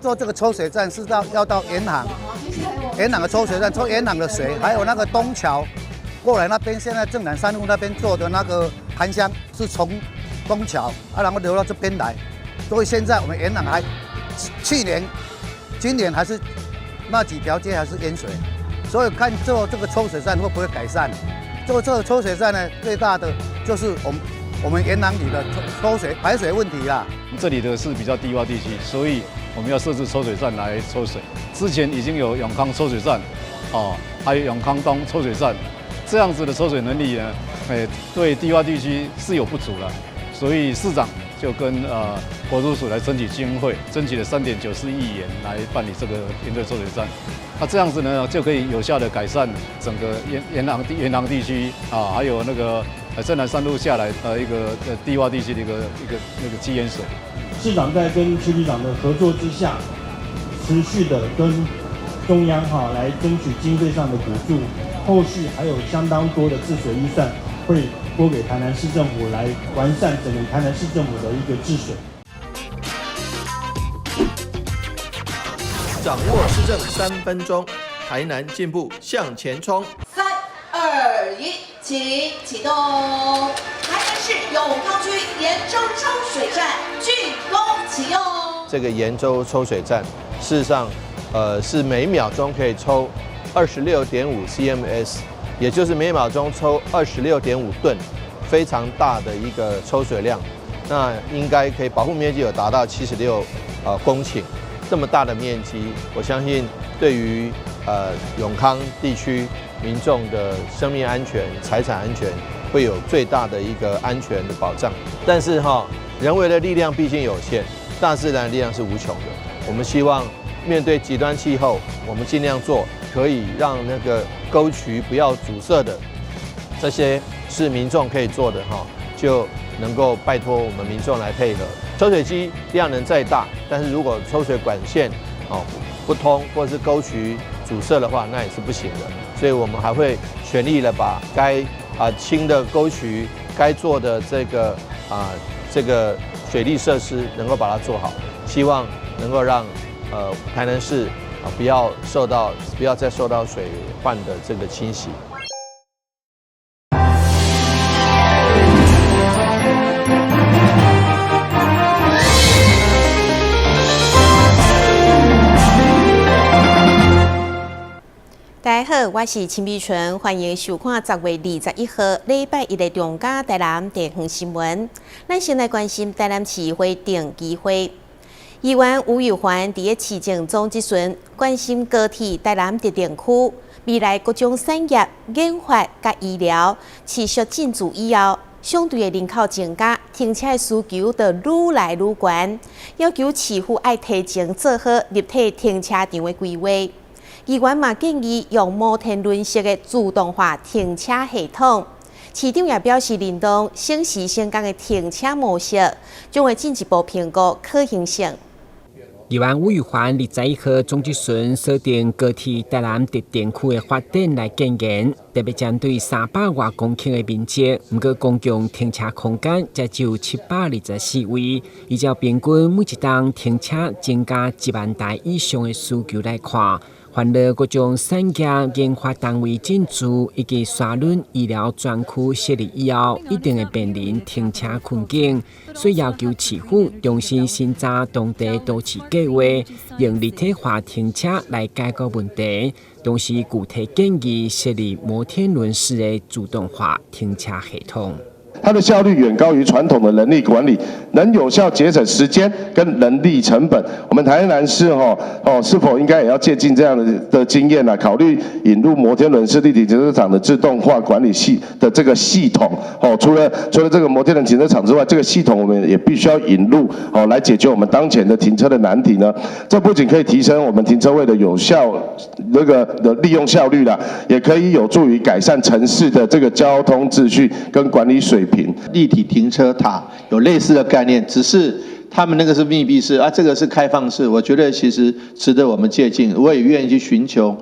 做這個抽水站是到要到沿航，沿航的抽水站抽沿航的水，還有那個東橋過來那邊，現在正南山路那邊做的那個涵箱是從東橋啊，然後流到這邊來。所以現在我們沿航還去年、今年還是那幾條街還是淹水，所以看做這個抽水站會不會改善？做這個抽水站呢，最大的就是我們沿航里的抽水排水問題啦。這裡的是比較低窪地區，所以我們要設置抽水站來抽水。之前已經有永康抽水站，哦，還有永康東抽水站，這樣子的抽水能力呢，哎，對低窪地區是有不足了。所以市長就跟國土署來爭取經費，爭取了3.94億元來辦理這個鹽洲抽水站。那這樣子呢，就可以有效的改善整個沿航地區啊，還有那個正南山路下來一個低窪地區的一個那個積淹水。市長在跟區局長的合作之下，持續的跟中央哈來爭取經費上的補助，後續還有相當多的治水預算會撥給台南市政府來完善整個台南市政府的一個治水。掌握市政3分鐘，台南進步向前衝。3、2、1，請啟動。台南市永康區鹽洲抽水站竣工啟用。這個鹽洲抽水站，事實上，是每秒鐘可以抽26.5 CMS，也就是每秒鐘抽26.5噸，非常大的一個抽水量。那應該可以保護面積有達到76公頃。這麼大的面積，我相信對於永康地區民眾的生命安全、財產安全，會有最大的一個安全的保障。但是哈，人為的力量畢竟有限，大自然的力量是無窮的。我們希望面對極端氣候，我們盡量做可以讓那個溝渠不要阻塞的，這些是民眾可以做的哈，就能夠拜託我們民眾來配合。抽水機量能再大，但是如果抽水管線哦不通，或是溝渠阻塞的話，那也是不行的。所以我們還會全力的把該清的溝渠、該做的這個水利設施能夠把它做好，希望能夠讓台南市啊不要再受到水患的這個侵襲。大家好，我是陳美純，歡迎收看10月21號禮拜一的中嘉台南地方新聞。咱先來關心台南市會定期會，議員吳宇環佇咧市政總質詢，關心高鐵台南特定區未來各種產業研發佮醫療持續進駐以後，相對的人口增加，停車的需求就愈來愈懸，要求市府愛提前做好立體停車場的規劃。議員嘛建議用摩天輪式的自動化停車系統。市長也表示認同省時省工的停車模式，將會進一步評估可行性。議員吳宇環21號總質詢鎖定高鐵台南特定區的發展來建言，特別針對300外公頃的面積，毋過公共停車空間才只有724位。依照平均每一冬停車增加1萬台以上的需求來看，煩惱各種產業研發單位進駐以及沙崙醫療專區設立以後，一定會面臨停車困境，所以要求市府重新審查當地都市計劃，用立體化停車來解決問題。同時，具體建議設立摩天輪式的自動化停車系統。它的效率遠高於傳統的人力管理，能有效節省時間跟人力成本。我們台南市是否應該也要借鑑這樣的經驗呢？考慮引入摩天輪式立體停車場的自動化管理系的這個系統。除了這個摩天輪停車場之外，這個系統我們也必須要引入來解決我們當前的停車的難題呢。這不僅可以提升我們停車位的有效那個的利用效率啦，也可以有助於改善城市的這個交通秩序跟管理水平。立體停車塔有類似的概念，只是他們那個是密閉式，啊，這個是開放式。我覺得其實值得我們借鑑，我也願意去尋求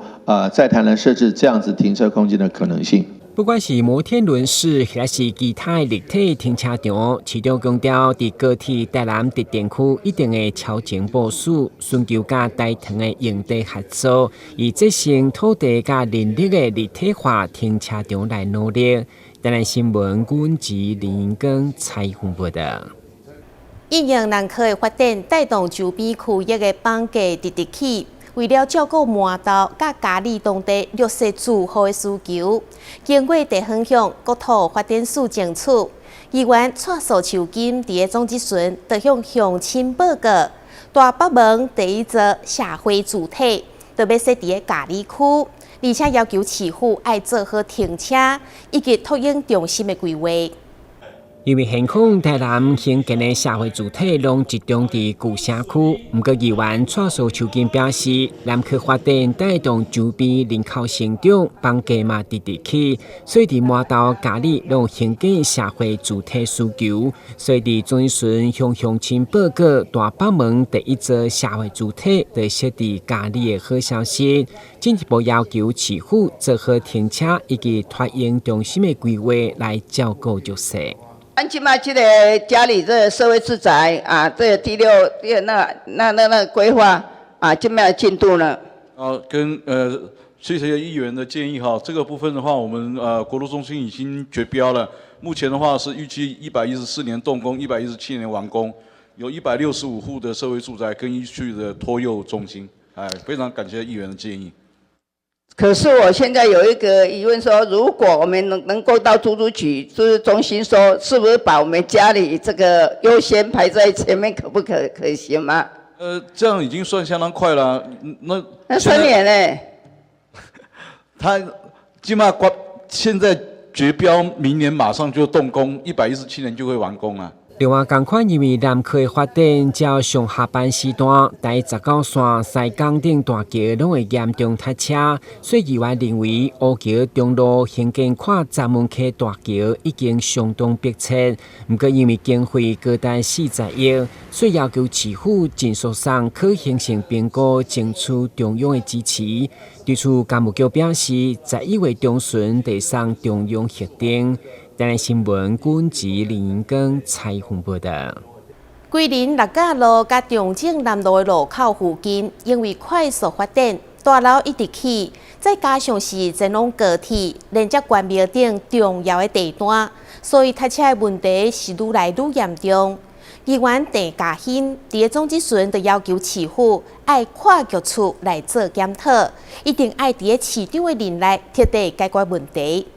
在台南設置這樣子停車空間的可能性。不管是摩天輪式，抑是其他的立體停車場，市長強調，佇高鐵台南特定區一定會超前部署，尋求佮台糖的用地合作，以節省土地佮人力的立體化停車場來努力。台南新聞，阮吉林根採訪報道。應用南科的發展，帶動周邊區域的房價直直起。為了照顧麻豆佮佳里當地弱勢住戶的需求，經過地方向國土發展署爭取，議員蔡蘇樹金佇咧總質詢，就向鄉親報告，大北門第一座社會住宅，特別設佇咧佳里區，而且要求市府愛做好停車以及托嬰中心的規劃。因為現況台南興建的社會住宅攏集中佇舊城區，毋過議員蔡蘇樹金表示，南科發展帶動周邊人口成長，房價嘛直直起，所以佇麻豆、佳里攏興建社會住宅需求，所以佇總質詢向鄉親報告，大北門第一座社會住宅就設佇佳里的好消息，進一步要求市府做好停車以及托嬰中心的規劃來照顧弱勢。咱這擺這个佳里這个社會住宅啊，這个第六第那那那那規劃啊，這擺進度呢？啊，跟謝謝議員的建議哈，這個部分的話，我們國土中心已經決標了，目前的話是預計114年動工，117年完工，有165戶的社會住宅跟一區的托幼中心，哎，非常感謝議員的建議。可是我現在有一個疑問說，如果我們能夠到都都局就是中心說，是不是把我們佳里這個優先排在前面，可不可行嗎？這樣已經算相當快了。那那3年呢？他起碼關現在決標，明年馬上就動工，117年就會完工了。另外，仝款因為南科的發展，照上下班時段，台19線西港頂大橋攏會嚴重塞車，所以議員認為烏橋中路興建跨閘門溪大橋已經相當迫切。毋過因為經費高達40億，所以要求市府盡速送可行性評估，爭取中央的支持。對此，工務局表示，11月中旬得送中央核定。台南新聞，軍籍林根採訪報道。桂林六甲路佮中正南路的路口附近，因為快速發展，大樓一直起，再加上是前往高鐵連接關廟等重要的地段，所以塞車的問題是愈來愈嚴重。議員鄭嘉欣佇咧總質詢就要求市府愛跨局處來做檢討，一定愛佇咧市長的任內徹底解決問題。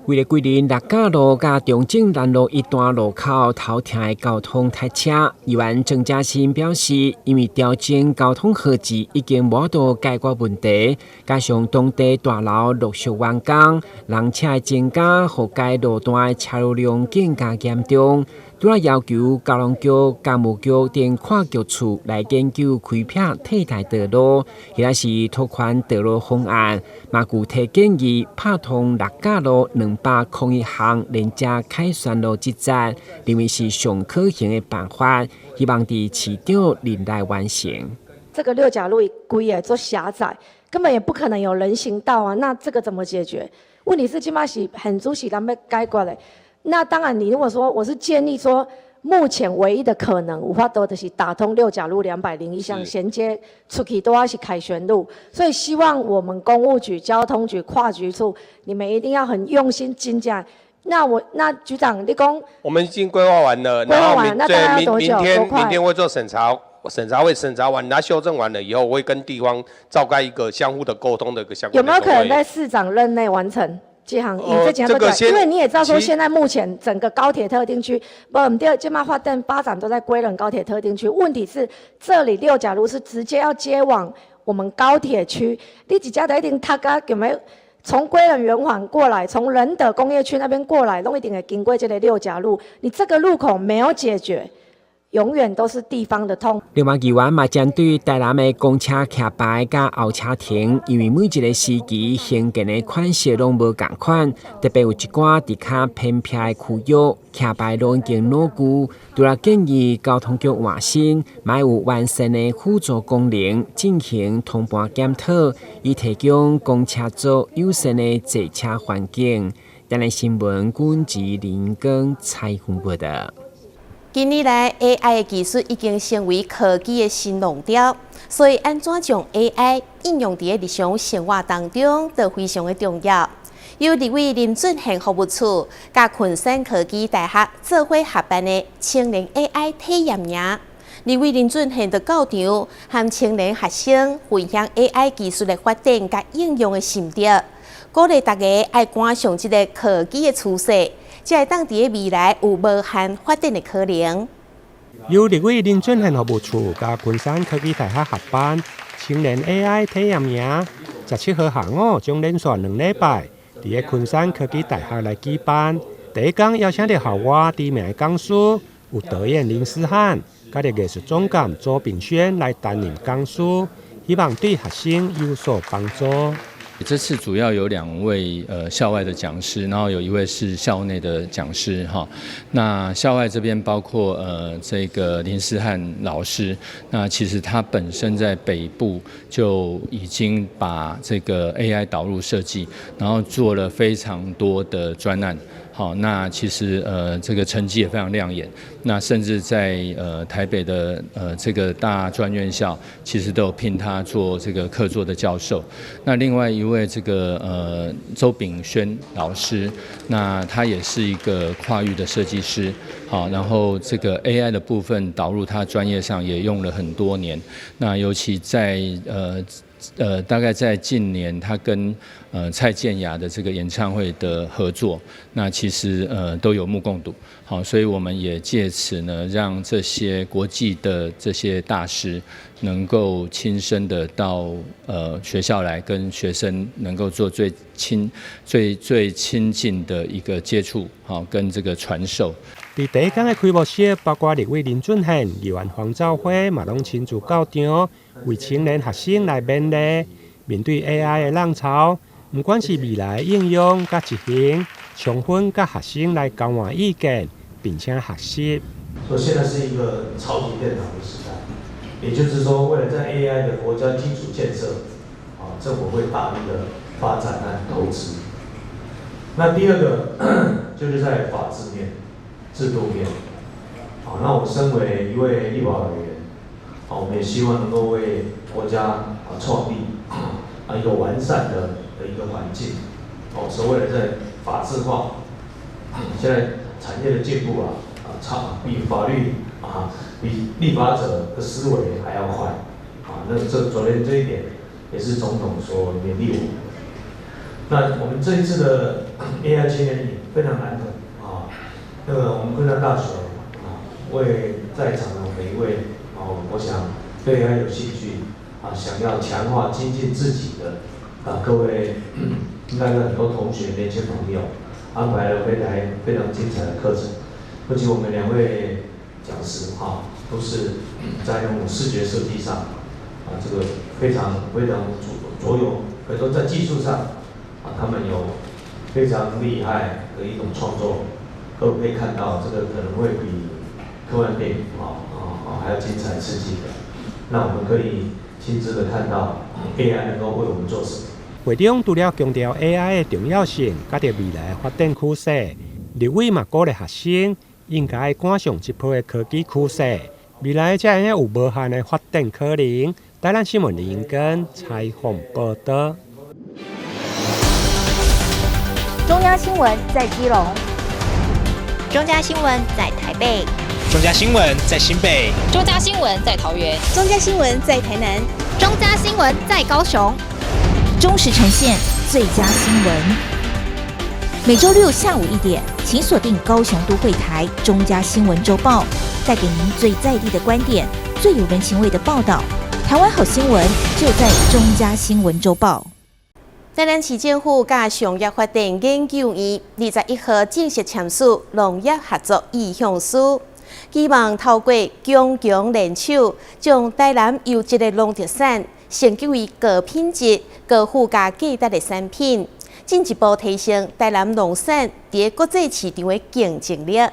為了桂林六甲路佮中正南路一段路口頭疼的交通塞車，議員鄭嘉欣表示，因為調整交通號誌已經無法度解決問題，加上當地大樓陸續完工，人車的增加，予該路段的車流量更加嚴重。除了要求交通局、工務局等跨局處來研究開闢替代道路，或者是拓寬道路方案，嘛具體建議拍通六甲路201巷連接凱旋路這節，認為是上可行的辦法，希望佇市長任內完成。這個六甲路規个足狹窄，根本也不可能有人行道啊！那這個怎麼解決？問題是這擺是現主時咱欲解決的。那當然，你如果說我是建議說，目前唯一的可能，有法度就是打通六甲路201巷銜接出去都要是凱旋路，所以希望我們工務局、交通局、跨局處，你們一定要很用心精進。那我那局長，你講，我們已經規劃完了，規劃完，那大概要多久？明天會做審查，審查會審查完，那修正完了以後，我會跟地方召開一個相互的溝通的一個相關。有沒有可能在市長任內完成？這項，你這講都講，因為你也知道說，現在目前整個高鐵特定區，不，我們第二這擺發展都在歸仁高鐵特定區。問題是這裡六甲路是直接要接往我們高鐵區，你一家都一定他家有沒有從歸仁圓環過來，從仁德工業區那邊過來，攏一定會經過這個六甲路。你這個路口沒有解決，永遠都是地方的痛。另外，議員嘛針對台南的公車徛牌佮候車亭，因為每一个時期興建的款式攏無仝款，特別有一寡佇較偏僻的區域，徛牌攏已經老舊，除了建議交通局換新，嘛有完善的輔助功能進行通盤檢討，以提供公車族友善的坐車環境。台南新聞，阮吉林根採訪報導。近年來，AI 的技術已經成為科技的新浪潮，所以按怎將 AI 應用佇日常生活當中，都非常的重要。由立委林俊憲服務處佮昆山科技大學做伙合辦的青年 AI 體驗營，立委林俊憲就到場，和青年學生分享 AI 技術的發展佮應用的心得，鼓勵大家愛趕上這个科技的趨勢，才會當佇未來有無限發展的可能。由立委林俊憲服務處佮昆山科技大學合辦青年 AI 體驗營，17號下午將連續2禮拜，佇个昆山科技大學來舉辦。第一講邀請著校外知名的講師，有導演林思翰，佮藝術總監周炳軒來擔任講師，希望對學生有所幫助。這次主要有兩位校外的講師，然後有一位是校內的講師哈。那校外這邊包括這個林思翰老師，那其實他本身在北部就已經把這個 AI 導入設計，然後做了非常多的專案。好，那其實這個成績也非常亮眼。那甚至在台北的這個大專院校，其實都有聘他做這個客座的教授。那另外一位這個周炳軒老師，那他也是一個跨域的設計師。好，然後這個 AI 的部分導入他專業上也用了很多年。那尤其在大概在近年，他跟蔡健雅的這個演唱會的合作，那其實都有目共睹。好，所以我們也借此呢，讓這些國際的這些大師能夠親身的到學校來，跟學生能夠做最親、最最親近的一個接觸，好，跟這個傳授。佇第一講的開幕式，包括立委林俊憲、議員黃兆輝嘛，攏親自到場，為青年學生來勉勵。面對 AI 的浪潮，毋管是未來應用佮執行，充分佮學生來交換意見，並且學習。說現在是一個超級電腦的時代，也就是說，未來在 AI 的國家基礎建設，啊，政府會大力的發展和投資。那第二個就是在法制面、制度面，好，那我身為一位立法委員，啊，我們也希望能夠為國家啊創立啊一個完善的一個環境，哦，所謂的在法制化，現在產業的進步啊，啊，超比法律啊，比立法者的思維還要快，啊，那這昨天這一點也是總統所勉勵我們。那我們這一次的 AI 青年營非常難得啊，那個我們昆山大學啊，為在場的每一位哦，我想對 AI 有興趣啊，想要強化精進自己的啊，各位應該有很多同學、年輕朋友安排了非常非常精彩的課程，而且我們兩位講師哈，都是在用視覺設計上啊，這個非常非常卓有，可以說在技術上啊，他們有非常厲害的一種創作，各位可以看到，這個可能會比科幻電影啊啊啊還要精彩刺激的。那我們可以親自的看到 AI 能夠為我們做什麼。會中除了強調 AI 的重要性，佮著未來發展趨勢，立委嘛鼓勵學生應該趕上這波的科技趨勢，未來才會有無限的發展可能。台南新聞林根採訪報導。中央新聞在基隆，中嘉新聞在台北，中嘉新聞在新北，中嘉新聞在桃園，中嘉新聞在台南，中嘉新聞在高雄。忠實呈現最佳新聞。每週六下午1點，請鎖定高雄都會台中嘉新聞週報，帶給您最在地的觀點，最有人情味的報道。台灣好新聞就在中嘉新聞週報。台南市政府佮商業發展研究院21號正式簽署農業合作意向書。希望透過強強聯手，將台南優質的農特產升級為高品質、高附加價值的產品，進一步提升台南農產佇國際市場的競爭力。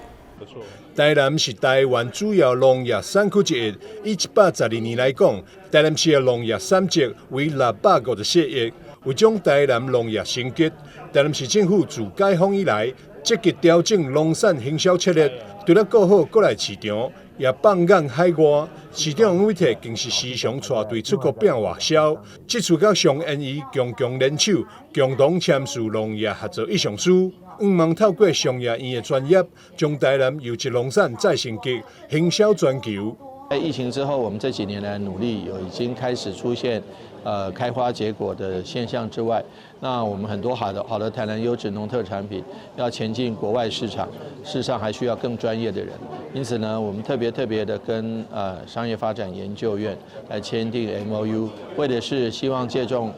台南是台灣主要農業產區之一，以112年來講，台南市的農業產值為654億。為將台南農業升級，台南市政府自解放以來，積極調整農產行銷策略，除了顧好國內市場，也放眼海外。市長委託更是時常帶隊出國拼外銷。這次佮商研院強強聯手，共同簽署農業合作意向書，向望透過商業院的專業，將台南優質農產再升級，行銷全球。在疫情之後，我們這幾年來努力，有已經開始出現開花結果的現象之外，那我們很多好的好的台南優質農特產品要前進國外市場，事實上還需要更專業的人。因此呢，我們特別特別的跟商業發展研究院來簽訂 MOU，為的是希望借重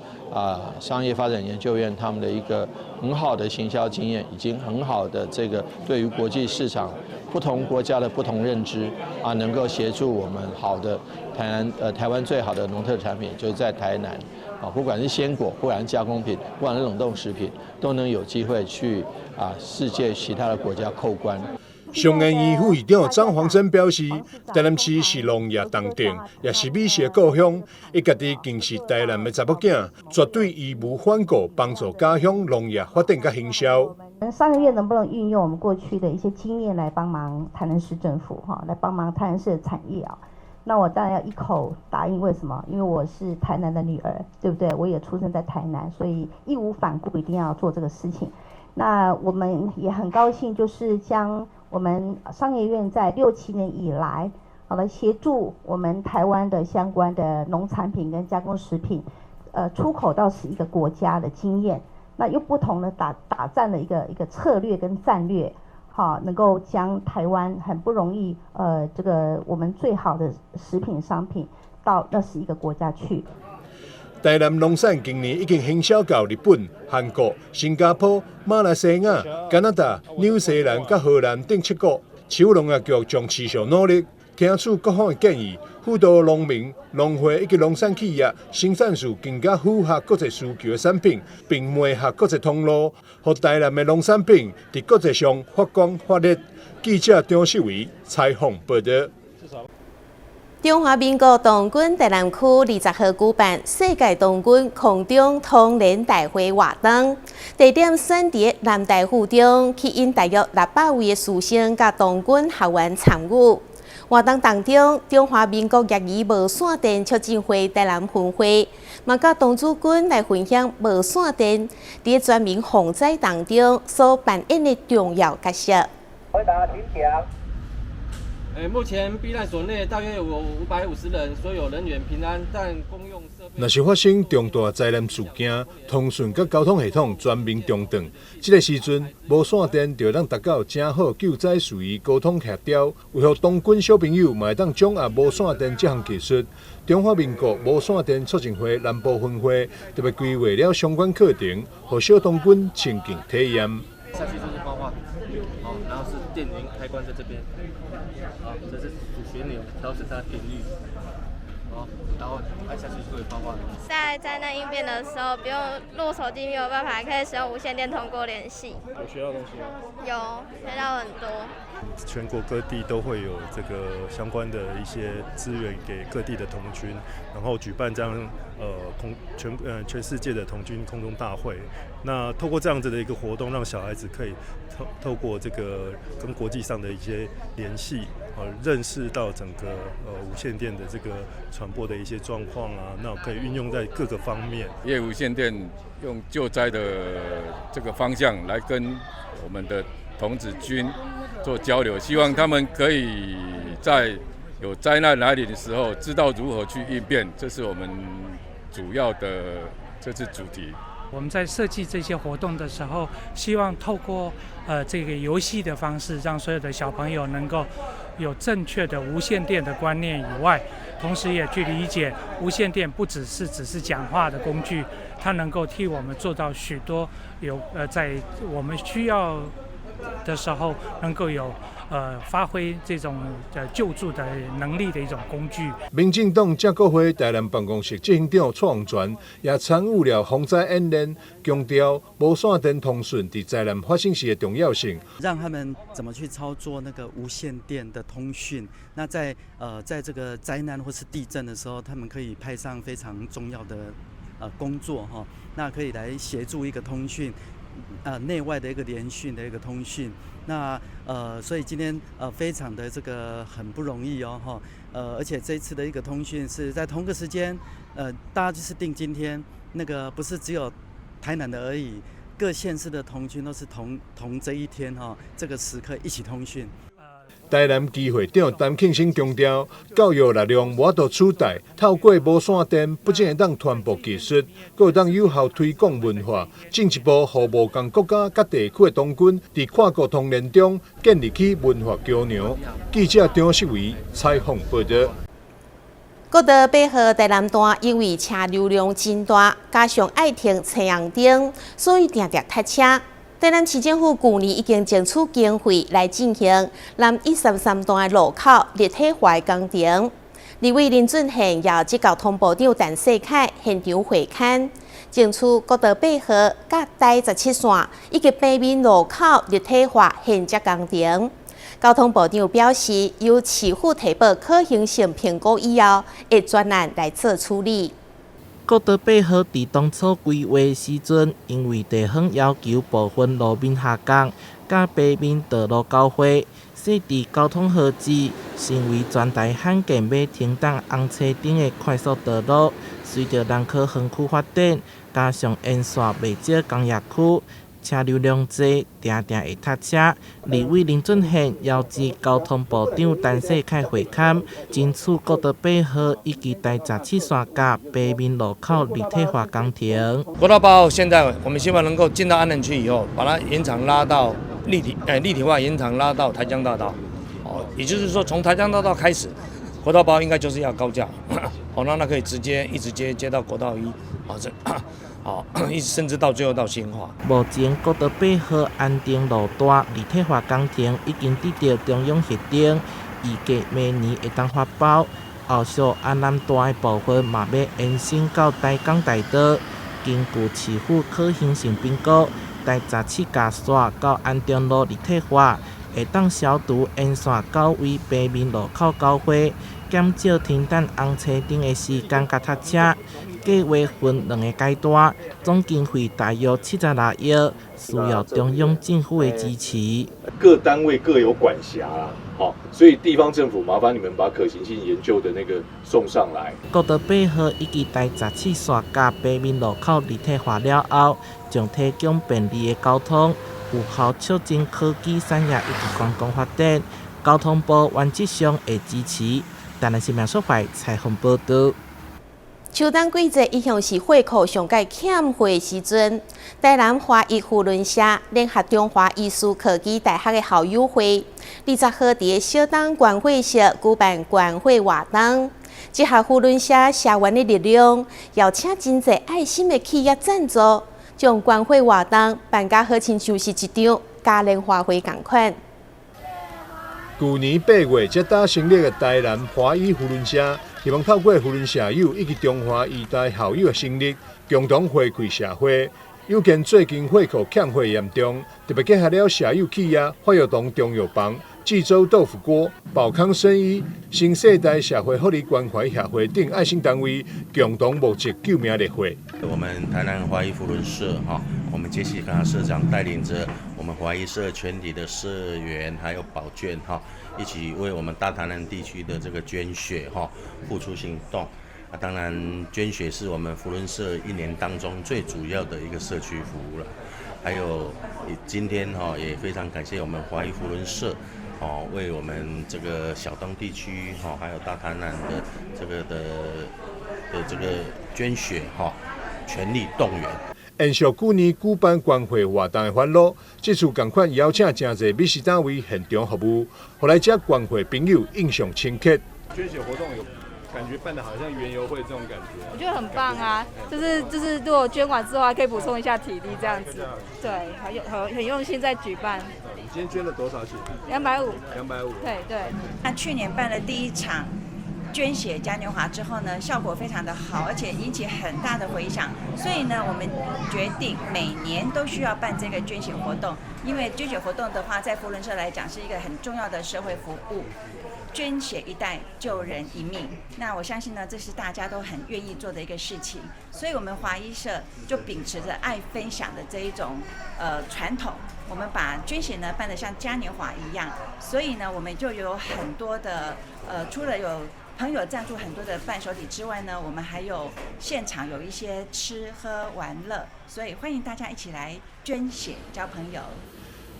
商業發展研究院他們的一個很好的行銷經驗，以及很好的這個對於國際市場不同國家的不同認知啊，能夠協助我們好的台灣最好的農特產品，就是在台南啊，不管是鮮果，不管是加工品，不管是冷凍食品，都能有機會去世界其他的國家叩關。商研院副院長張黃珍表示，台南市是農業重鎮，也是美食故鄉。伊家己更是台南的查某囝，絕對義無反顧幫助家鄉農業發展佮行銷。商研院能不能運用我們過去的一些經驗來幫忙台南市政府？哈，來幫忙台南市的產業啊？那我當然要一口答應。為什麼？因為我是台南的女兒，對不對？我也出生在台南，所以義無反顧一定要做這個事情。那我們也很高興，就是將我們商研院在六七年以來，好來協助我們台灣的相關的農產品跟加工食品，出口到11個國家的經驗，那用不同的打戰的一個策略跟戰略，好，能夠將台灣很不容易，這個我們最好的食品商品到那十一個國家去。台南農產今年已經行銷到日本、韓國、新加坡、馬來西亞、加拿大、紐西蘭佮荷蘭等七國。市府農業局將持續努力，聽取各方的建議，輔導農民、農會以及農產企業生產出更加符合國際需求的產品，並媒合國際通路，予台南的農產品佇國際上發光發熱。記者張世偉採訪報道。中華民國童軍台南區20號舉辦世界童軍空中通聯大會活動，地點選佇南大附中，吸引大約600位的師生佮童軍學員參與。活動當中，中華民國業餘無線電促進會台南分會，嘛佮童子軍來分享無線電佇全民防災當中所扮演的重要角色。回答，請講。目前避難所內大約有550人，所有人員平安，但公用設備。若是發生重大災難事件，通訊佮交通系統全面中斷，這個時陣無線電就會當達到誠好救災事宜溝通協調，為予童軍小朋友嘛會當掌握無線電這項技術，中華民國無線電促進會南部分會特別規劃了相關課程，予小童軍親近體驗。下去就是畫畫，好，然後是電源開關在這邊，好，這是主旋鈕，調整它的頻率，好，然後按下去就會發話。在災難應變的時候，不用錄手機沒有辦法，可以使用無線電通過聯繫。有學到東西嗎？有，學到很多。全國各地都會有這個相關的一些資源給各地的童軍，然後舉辦這樣空全全世界的童軍空中大會。那透過這樣子的一個活動，讓小孩子可以透過這個跟國際上的一些聯繫，認識到整個無線電的這個傳播的一些狀況啊，那可以運用在各個方面。業餘無線電用救災的這個方向來跟我們的童子軍做交流，希望他們可以在有災難來臨的時候，知道如何去應變，這是我們主要的這次主題。我們在設計這些活動的時候，希望透過這個遊戲的方式，讓所有的小朋友能夠有正確的無線電的觀念以外，同時也去理解無線電不只是講話的工具，它能夠替我們做到許多有在我們需要的時候能夠有發揮這種救助的能力的一種工具。民進黨正國會台南辦公室執行長蔡旺全也參與了防災演練，強調無線電通訊佇災難發生時的重要性。讓他們怎麼去操作那個無線電的通訊？那在這個災難或是地震的時候，他們可以派上非常重要的工作哈。那可以來協助一個通訊，內外的一個連訊的一個通訊。那所以今天非常的這個很不容易哦，哈，而且這一次的一個通訊是在同個時間，大家就是定今天，那個不是只有台南的而已，各縣市的童軍都是同這一天哈，這個時刻一起通訊。台南基會長陳慶生強調，教育力量無法度取代，透過無線電，不僅會當傳播技術，閣會當有效推廣文化，進一步予無仝國家佮地區的童軍佇跨國通聯中建立起文化橋梁。記者張世維採訪報導。國道8號台南段因為車流量真大，加上愛停青紅燈，所以定定塞車。台南市政府舊年已經爭取經費來進行南133段的路口立體化工程。立委林俊憲也接交通部長陳世凱現場會勘，爭取國道8號佮台17線以及平面路口立體化銜接工程。交通部長表示，由市府提報可行性評估以後，會專案來做處理。國道8號佇當初規劃時陣，因為地方要求部分路面下降，佮平面道路交匯，設置交通號誌，成為全台罕見欲停等紅青燈的快速道路。隨著南科園區發展，加上沿線袂少工業區，車流量濟，定定會塞車。立委林俊憲邀集交通部長陳世凱會勘，爭取國道8號以及台17線佮平面路口立體化工程。國道8號現在我們希望能夠進到安南區以後，把它延長拉到立體，立體化延長拉到台江大道。哦，也就是說從台江大道開始，國道8號應該就是要高架，哦，那可以直接一直接接到國道1，哦這。哦，一直甚至到最後到新化。目前國道8號安定路段立體化工程已經得到中央核定，預計明年會當發包。後續安南段的部分嘛欲延伸到台江大道。根據市府可行性評估，台17甲線到安中路立體化，會當消除沿線九位平面路口交匯，減少停等紅青燈的時間佮塞車。計劃分兩個階段，總經費大約76億，需要中央政府的支持。各單位各有管轄啦，好，所以地方政府麻煩你們把可行性研究的那個送上來。國道8號以及台17線佮平面路口立體化了後，將提供便利的交通，有效促進科技產業以及觀光發展。交通部原則上會支持。台南新聞蘇懷採訪報導。秋冬季節一向是血庫上蓋欠血時陣，台南華醫扶輪社聯合中華醫事科技大學的校友會，20號佇小東捐血室舉辦捐血活動，集合扶輪社社員的力量，邀請真濟愛心的企業贊助，將捐血活動辦甲好親像是一場嘉年華會仝款。舊年8月才拄成立的台南華醫扶輪社，希望透過扶輪社友以及中華醫大校友的心力，共同回饋社會。有見最近血庫欠血嚴重，特別結合了社友企業發育堂中藥房、濟州豆腐鍋、寶康生醫、新世代社會福利關懷協會等愛心單位，共同募集救命的血。我們台南華醫扶輪社哈，我們傑西卡社長帶領着我們華醫社全體的社員還有保眷哈，一起為我們大台南地區的這個捐血哈付出行動。啊，當然捐血是我們扶輪社一年當中最主要的一個社區服務了。還有今天哈也非常感謝我們華醫扶輪社哦，為我們這個小東地區哈，還有大台南的這個的這個捐血哈，全力動員。延續舊年舉辦捐血活動的歡樂，這次仝款邀請誠濟美食單位現場服務，予來遮捐血朋友印象深刻。捐血活動有感覺辦得好像園遊會這種感覺，我覺得很棒啊！就是，如果捐完之後還可以補充一下體力，這樣子，對，很用心在舉辦。今天捐了多少血？250。250。對對。那去年辦了第一場捐血嘉年華之後呢，效果非常的好，而且引起很大的迴響。所以呢，我們決定每年都需要辦這個捐血活動，因為捐血活動的話，在扶輪社來講是一個很重要的社會服務。捐血一袋救人一命，那我相信呢，這是大家都很願意做的一個事情。所以，我們華醫社就秉持着愛分享的這一種傳統，我們把捐血呢辦得像嘉年華一樣。所以呢，我們就有很多的除了有朋友贊助很多的伴手禮之外呢，我們還有現場有一些吃喝玩樂，所以歡迎大家一起來捐血交朋友。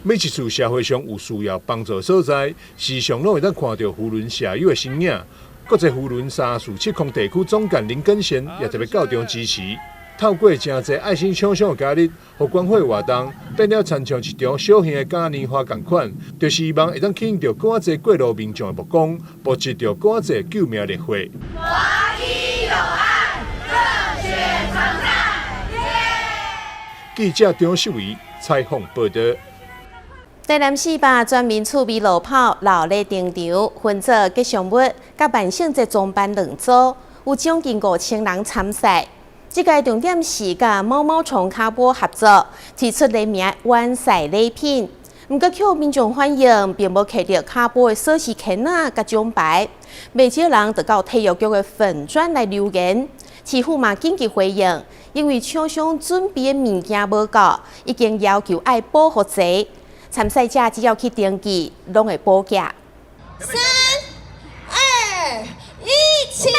每一次社會上有需要幫助所在，時常攏會當看著扶輪社友的身影。國際扶輪347地區總幹林根賢也特別到場支持。透過誠濟愛心廠商的加入，予關懷活動變了親像一場小型的嘉年華仝款，就希望會當吸引著閣較濟過路民眾的目光，募集著閣較濟救命熱血。華醫有愛，熱血常在。記者張秀儀採訪報導。台南400全民趣味路跑熱鬧登場，分做吉祥物佮萬聖節裝扮兩組，有將近5000人參賽。這屆重點是佮毛毛蟲卡波合作，提出聯名完賽禮品。毋過予民眾歡迎，並無摕著跤步的鎖匙圈仔佮獎牌，袂少人就到體育局的粉專來留言，市府嘛緊急回應，因為廠商準備的物件無夠，已經要求愛補予濟。參賽者只要去登記，攏會補寄。 3、2、1，起衝！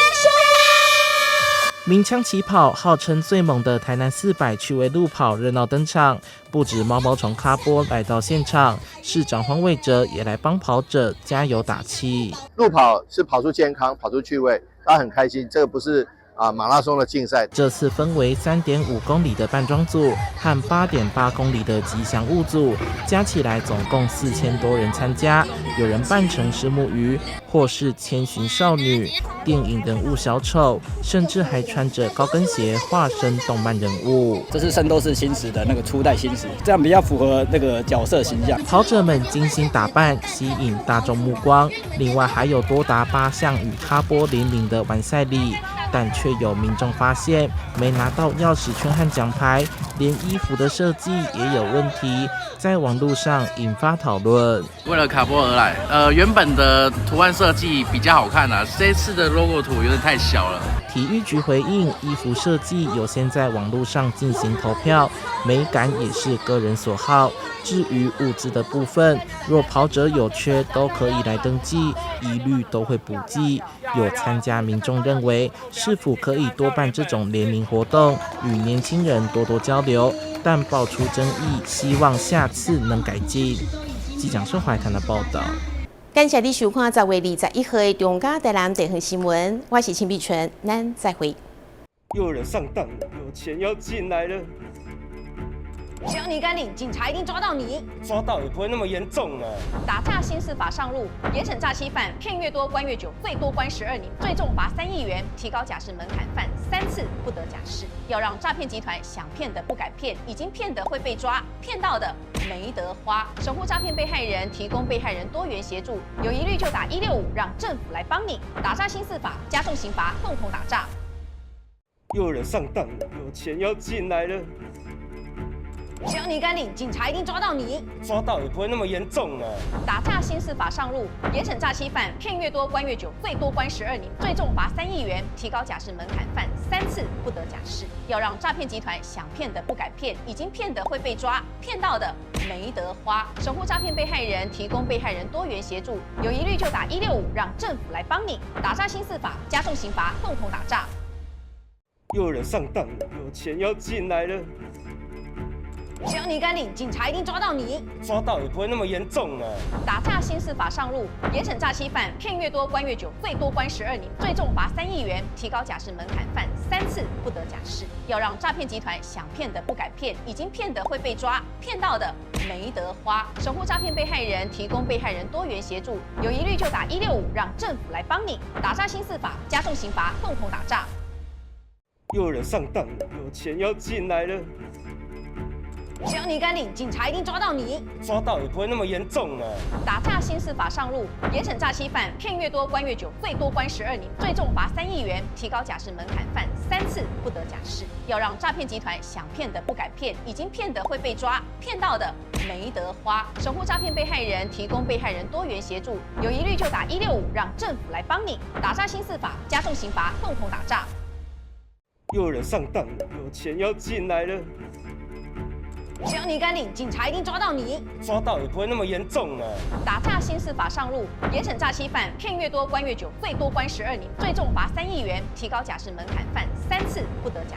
鳴槍起跑，號稱最猛的台南400趣味路跑熱鬧登場。不止毛毛蟲卡波來到現場，市長黃偉哲也來幫跑者加油打氣。路跑是跑出健康，跑出趣味，大家很開心。這個不是馬拉松的競賽。這次分為3.5公里的扮裝組和8.8公里的吉祥物組，加起來總共4000多人參加。有人扮成虱目魚，或是千尋少女、電影人物小丑，甚至還穿着高跟鞋化身動漫人物。這是聖鬥士星矢的那個初代星矢，這樣比較符合那個角色形象。跑者們精心打扮，吸引大眾目光。另外還有多達8項與卡波聯名的完賽禮。但卻有民眾發現沒拿到鑰匙圈和獎牌，連衣服的設計也有問題，在網路上引發討論。為了卡波而來，原本的圖案設計比較好看啊，這次的 logo 圖有點太小了。體育局回應，衣服設計有先在網路上進行投票，美感也是個人所好。至於物資的部分，若跑者有缺，都可以來登記，一律都會補寄。有參加民眾認為，市府可以多辦這種聯名活動，與年輕人多多交流，但爆出爭議，希望下次能改進。記者孫懷談的報道。感謝你收看10月21號的中嘉台南地方新聞，我是陳碧純，咱再會。又有人上當了，有錢要進來了。只要你敢領，警察一定抓到你。抓到也不會那麼嚴重啊。打詐新司法上路，嚴審詐欺犯，騙越多關越久，最多關12年，最重罰3億元，提高假釋門檻，犯3次不得假釋。要讓詐騙集團想騙的不敢騙，已經騙的會被抓，騙到的沒得花。守護詐騙被害人，提供被害人多元協助，有疑慮就打165，讓政府來幫你。打詐新司法，加重刑罰，共同打詐。又有人上當了，有錢要進來了。只要你敢領，警察一定抓到你。抓到也不會那麼嚴重啊。打詐新司法上路，嚴審詐欺犯，騙越多關越久，最多關12年，最重罰3億元，提高假釋門檻，犯3次不得假釋。要讓詐騙集團想騙的不敢騙，已經騙的會被抓，騙到的沒得花。守護詐騙被害人，提供被害人多元協助，有疑慮就打165，讓政府來幫你。打詐新司法，加重刑罰，共同打詐。又有人上當了，有錢要進來了。只要你敢領，警察一定抓到你。抓到也不會那麼嚴重啊。打詐新司法上路，嚴審詐欺犯，騙越多關越久，最多關12年，最重罰3億元，提高假釋門檻，犯3次不得假釋。要讓詐騙集團想騙的不敢騙，已經騙的會被抓，騙到的沒得花。守護詐騙被害人，提供被害人多元協助，有疑慮就打165，讓政府來幫你。打詐新司法，加重刑罰，共同打詐。又有人上當了，有錢要進來了。只要你敢領，警察一定抓到你。抓到也不會那麼嚴重啊。打詐新司法上路，嚴審詐欺犯，騙越多關越久，最多關12年，最重罰3億元，提高假釋門檻，犯三次不得假釋。要讓詐騙集團想騙的不敢騙，已經騙的會被抓，騙到的沒得花。守護詐騙被害人，提供被害人多元協助，有疑慮就打165，讓政府來幫你。打詐新司法，加重刑罰，共同打詐。又有人上當了，有錢要進來了。只要你敢領，警察一定抓到你。抓到也不會那麼嚴重啊。打詐新司法上路，嚴審詐欺犯，騙越多關越久，最多關12年，最重罰3億元，提高假釋門檻，犯三次不得假。